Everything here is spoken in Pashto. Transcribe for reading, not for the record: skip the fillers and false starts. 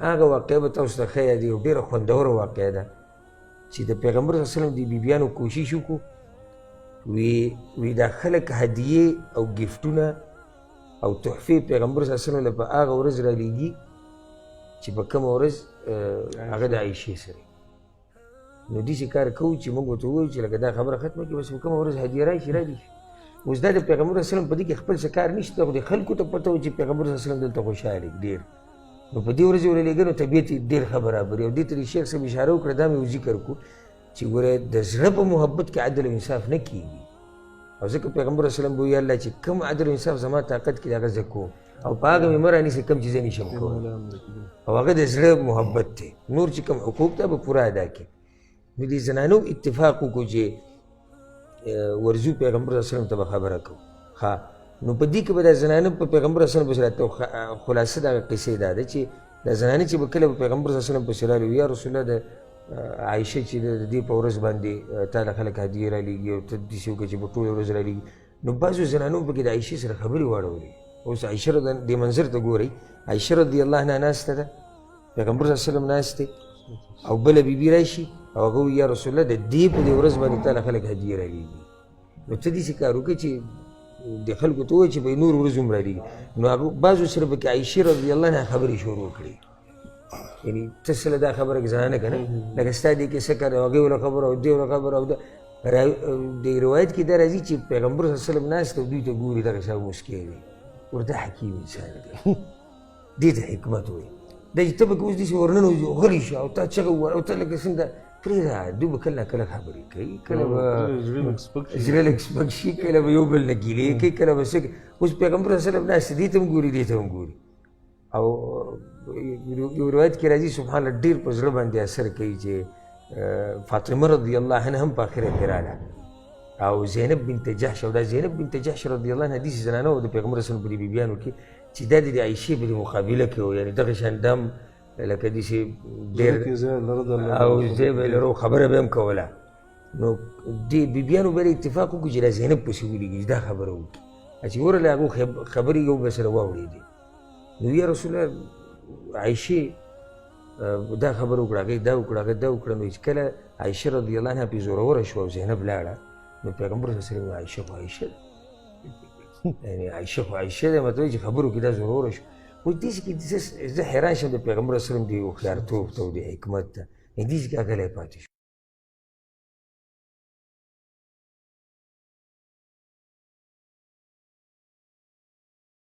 هغه واقعه به تاسو ته ښه یادېږي او ډېره خوندوره واقعه ده چې د پیغمبر صلی الله علیه وسلم د بیبیانو کوشش وکړو، وی دا خلک هدیې او ګفټونه او تحفې پیغمبر صلی الله علیه وسلم له په هغه ورځ رالیږي چې په کومه ورځ هغه د عایشې سره. نو داسې کار کوو چې موږ ورته ووایو چې لکه دا خبره ختمه کړي، بس په کومه ورځ هدیه راشي را دي شي. اوس دا د پیغمبر صلی الله علیه وسلم په دې کې خپل څه کار نشته، خو د خلکو ته پته وه چې پیغمبر صلی الله علیه وسلم دلته خوشحاله دی ډېر، نو په دې ورځ یې ورلېږه، نو طبیعت یې ډېر ښه برابر. او دې ته د شیخ صاحب اشاره وکړه، دا مې ذکر کړو چې ګوره د زړه په محبت کې عدل او انصاف نه کېږي. او ځکه پیغمبر صلی الله علیه وسلم به وایي الله چې کوم عدل او انصاف زما طاقت کې دی هغه زه کوم، او په هغه مې مه رانیسې کوم چې زه نشم کولی. او هغه د زړه محبت دی، نور چې کوم حقوق دی به پوره ادا کړي. نو دې زنانو اتفاق وکړو چې ورځو پیغمبر صلی الله علیه وسلم ته به خبره کوو. ښه، نو په دې کې به دا زنانه په پیغمبر صلی الله علیه وسلم پسې راته، خلاصه دغه قصې دا ده چې دا زنانه چې به کله په پیغمبر صلی الله علیه وسلم پسې راغلي، یا رسول الله د عایشه چې د دې په ورځ باندې تا له خلک هدیې رالیږي او ته داسې وکړه چې په ټوله ورځ رالیږي. نو بعضو زنانو پکې د عایشې سره خبرې واړولې. اوس عایشه دې منظر ته ګورئ، عایشه رضی الله عنها ناسته ده، پیغمبر صلی الله علیه وسلم ناست دی، او بله بیبي راشي او هغه وایي یا رسول الله د دې په دې ورځ باندې تا له خلک هدیې رالیږي، نو ته داسې کار وکړه چې د خلکو ته ووایه چې په نور ورځ هم رالیږي. نو هغه بعضو سره پکې عایشې رضی الله عنها خبرې شروع کړې، یعنی ته څه له دا خبره کې زنانه که نه، لکه ستا دې کې څه کار دی، هغې وله خبره او دې وله خبره. او د روایت کې دا راځي چې پیغمبر صلی الله علیه وسلم ناست او دوی ته ګوري، دغه شان موسکی دی، ورته حکیم انسان دی، دې ته حکمت وایي. دا چې ته پکې اوس داسې ورننوځي او غلی شو او تا چغه ووهله او ته لکه څنګه پرېږده، دوی به کله کله خبرې کوي، کله به زړه لږ سپک شي، کله به یو بل نه ګیلې کوي، کله به څه کوي. اوس پیغمبر صلی الله علیه وسلم ناست دی، دې ته هم ګوري، دې ته هم ګوري. او یو روایت کې راځي سبحان الله ډېر په زړه باندې اثر کوي چې فاطمه رضی الله عنها هم په آخره کې راغله، او زینب بنت جحش. او دا زینب بنت جحش رضی الله عنها داسې زنانه وه د پیغمبر صلی الله علیه وسلم په دې بیبیانو کې چې دا د عایشې په دې مقابله کې وه، یعنې دغه شان دم لکه داسې ډېر او ځای به یې لرو، خبره به یې هم کوله. نو دې بیبیانو به اتفاق وکړو چې دا زینب پسې ولیږي چې دا خبره وکړي، چې ورله هغو خبرې یو بل سره واورېدې. نو یا رسول الله عایشې دا خبره وکړه، هغې دا وکړه، هغې دا وکړه. نو چې کله عایشه رضی الله عنها پرې زوروره شوه او زینب لاړه، نو پیغمبر صلی الله علیه وسلم عایشه خو عایشه ده، یعنې عایشه خو عایشه ده، مطلب چې خبرو کې دا زوروره شوه. خو داسې کې زه حیران شوم د پیغمبر صلی الله علیه وسلم د هوښیارتوب ته او د حکمت ته، یعنې داسې کې هغه غلی پاتې شو.